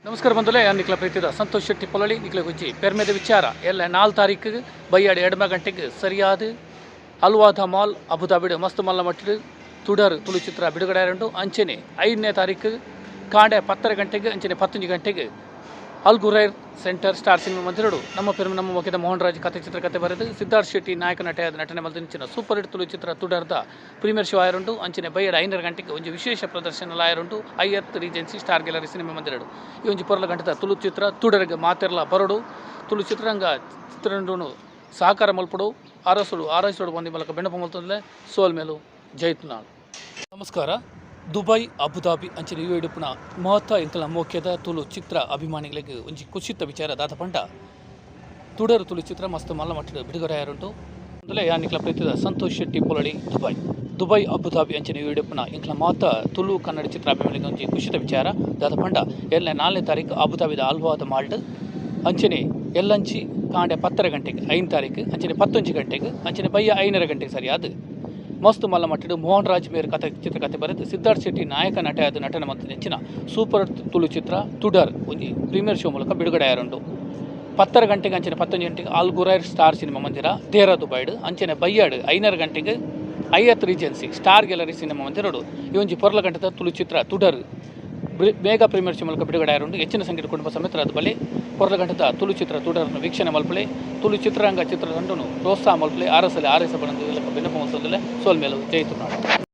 ನಮಸ್ಕಾರ ಬಂಧುಲೇ, ಯಾನ್ ನಿಕ್ಲ ಪ್ರೀತಿದ ಸಂತೋಷ್ ಶೆಟ್ಟಿ ಪೊಲಳಿ. ನಿಕ್ಲೆ ಗುಜ್ಜಿ ಪೆರ್ಮೆದ ವಿಚಾರ. ಎಲ್ಲ 4 ತಾರೀಕು ಬೈಯಾಡಿ 2 ಗಂಟೆಗೆ ಸರಿಯಾದ ಅಲ್ವಾದ ಮಾಲ್ ಅಬುದಾಬಿಡ್ ಮಸ್ತ್ ಮಲ್ಲ ಮಟ್ಟಿಡ್ ತುಡರ್ ತುಳು ಚಿತ್ರ ಬಿಡುಗಡೆ ಆಯುಂಡು. ಅಂಚೆನೆ 5ನೇ ತಾರೀಕು ಕಾಂಡೆ 10:30 ಗಂಟೆಗೆ ಅಂಚೆನೆ 11 ಗಂಟೆಗೆ ಅಲ್ ಗುರೈರ್ ಸೆಂಟರ್ ಸ್ಟಾರ್ ಸಿನಿಮಾ ಮಂದಿರಡು ನಮ್ಮ ಪೆರ್ಮೆ ನಮ್ಮ ಮುಖ್ಯದ ಮೋಹನ್ ರಾಜ್ ಕಥೆ ಚಿತ್ರಕಥೆ ಬರೆದು ಸಿದ್ಧಾರ್ಥ್ ಶೆಟ್ಟಿ ನಾಯಕ ನಟೆಯಾದ ನಟನೆ ಮಲ್ದಿನ ಸೂಪರ್ ಹಿಟ್ ತುಳು ಚಿತ್ರ ತುಡರ್ದ ಪ್ರೀಮಿಯರ್ ಶೋ ಆಯರುಂಡು. ಅಂಚನೆ ಬೈಯಡ್ 5:30 ಗಂಟೆಗೆ ಒಂಜಿ ವಿಶೇಷ ಪ್ರದರ್ಶನ ಆಯರುಂಡು ಐಯತ್ ರೀಜೆನ್ಸಿ ಸ್ಟಾರ್ ಗ್ಯಾಲರಿ ಸಿನಿಮಾ ಮಂದಿರಡು. ಈ ಒಂಜಿ ಪೊರ್ಲ ಗಂಟೆದ ತುಳು ಚಿತ್ರ ತುಡರ್ಗೆ ಮಾತೆರ್ಲ ಬರಡು, ತುಳು ಚಿತ್ರರಂಗ ಚಿತ್ರರಂಡನು ಸಹಕಾರ ಮಲ್ಪಡು, ಆರಸುಡು ಆರಸುಡು ಬಂದಿ ಮೂಲಕ ಬೆಣ್ಣಪ್ಪ ಮಲ್ತಂದ್ರೆ ಸೋಲ್ ಮೇಲು ಜೈತುನಾಳು. ನಮಸ್ಕಾರ. ದುಬೈ, ಅಬುದಾಬಿ ಅಂಚನೆ ಯುಎಡುಪುನ ಮಹತ್ವ ಎಂಕಲ ಮೋಕ್ಯದ ತುಳು ಚಿತ್ರ ಅಭಿಮಾನಿಗಳಿಗೆ ಒಂಜಿ ಕುಸಿತ ವಿಚಾರ ದಾದ ಪಂಡ, ತುಡರು ತುಳು ಚಿತ್ರ ಮಸ್ತ್ ಮಲ್ಲ ಮಟ್ಟದ ಬಿಡುಗಡೆ ಆರುಂಟು. ಮೊದಲೇ ಯಾನಿಕ್ಲ ಪ್ರೀತಿದ ಸಂತೋಷ್ ಶೆಟ್ಟಿ ಪೊಲಳಿ. ದುಬೈ ದುಬೈ ಅಬುದಾಬಿ ಅಂಚನೆ ಯುಎಡುಪುನ ಎಂಕಲ ಮಾತ ತುಳು ಕನ್ನಡ ಚಿತ್ರ ಅಭಿಮಾನಿಗಳಿಗೆ ಒಂಜಿ ಕುಸಿತ ವಿಚಾರ ದಾದ ಪಂಡ, ಎಲ್ಲ 4ನೇ ತಾರೀಕು ಅಬುದಾಬಿದ ಅಲ್ವಾದ ಮಾಲ್ಡ್ ಅಂಚನೆ ಎಲ್ಲಂಚಿ ಕಾಂಡೆ 10:30 ಗಂಟೆಗೆ 5 ತಾರೀಕು ಅಂಚನೆ 11 ಗಂಟೆಗೆ ಅಂಚನೆ ಬಯ್ಯ 5:30 ಗಂಟೆಗೆ ಸರಿಯಾದ ಮಸ್ತ್ ಮಲ್ಲ ಮಟ್ಟಿಡು ಮೋಹನ್ ರಾಜ್ ಮೇರ್ ಕಥೆ ಚಿತ್ರಕಥೆ ಬರೆದು ಸಿದ್ಧಾರ್ಥ್ ಶೆಟ್ಟಿ ನಾಯಕ ನಟೆಯಾದ ನಟನೆ ಮತ್ತು ನೆಚ್ಚಿನ ಸೂಪರ್ ತುಳು ಚಿತ್ರ ತುಡರ್ ಒಂಜಿ ಪ್ರೀಮಿಯರ್ ಶೋ ಮೂಲಕ ಬಿಡುಗಡೆ ಆರುಂಡು. 10:30 ಗಂಟೆಗೆ ಅಂಚನೆ 11 ಗಂಟೆಗೆ ಅಲ್ ಗುರೈರ್ ಸ್ಟಾರ್ ಸಿನಿಮಾ ಮಂದಿರ ದೇರಾ ದುಬೈಡ್ ಅಂಚನೆ ಬಯ್ಯಾಡ್ 5:30 ಗಂಟೆಗೆ ಐಯತ್ ರೀಜೆನ್ಸಿ ಸ್ಟಾರ್ ಗ್ಯಾಲರಿ ಸಿನಿಮಾ ಮಂದಿರಡು ಈ ಒಂಜಿ ಪೊರ್ಲ ಗಂಟೆದ ತುಳು ಚಿತ್ರ ತುಡರ್ ಬೇಗ ಪ್ರೀಮಿಯರ್ ಶೋ ಮೂಲಕ ಬಿಡುಗಡೆ ಆರುಂಡು. ಹೆಚ್ಚಿನ ಸಂಖ್ಯೆ ಕುಟುಂಬ ಸಮೇತ ಅದು ಬಲಿ ಪೊರ್ಲ ಗಂಟೆದ ತುಳು ಚಿತ್ರ ತುಡರನ್ನು ವೀಕ್ಷಣೆ ಮಲ್ಪಲೆ, ತುಳು ಚಿತ್ರರಂಗ ಚಿತ್ರತಂಡನು ಪ್ರೋತ್ಸಾಹ ಮಲ್ಪಲೆ, ಆರಸಲೆ ಆರೈಸ ಬಣ್ಣದ ಬಿನ್ನಪ ಮಲ್ತೊಂದುಲ್ಲೆ. ಸೋಲ್ಮೇಲು, ಜೈತುನಾಡು.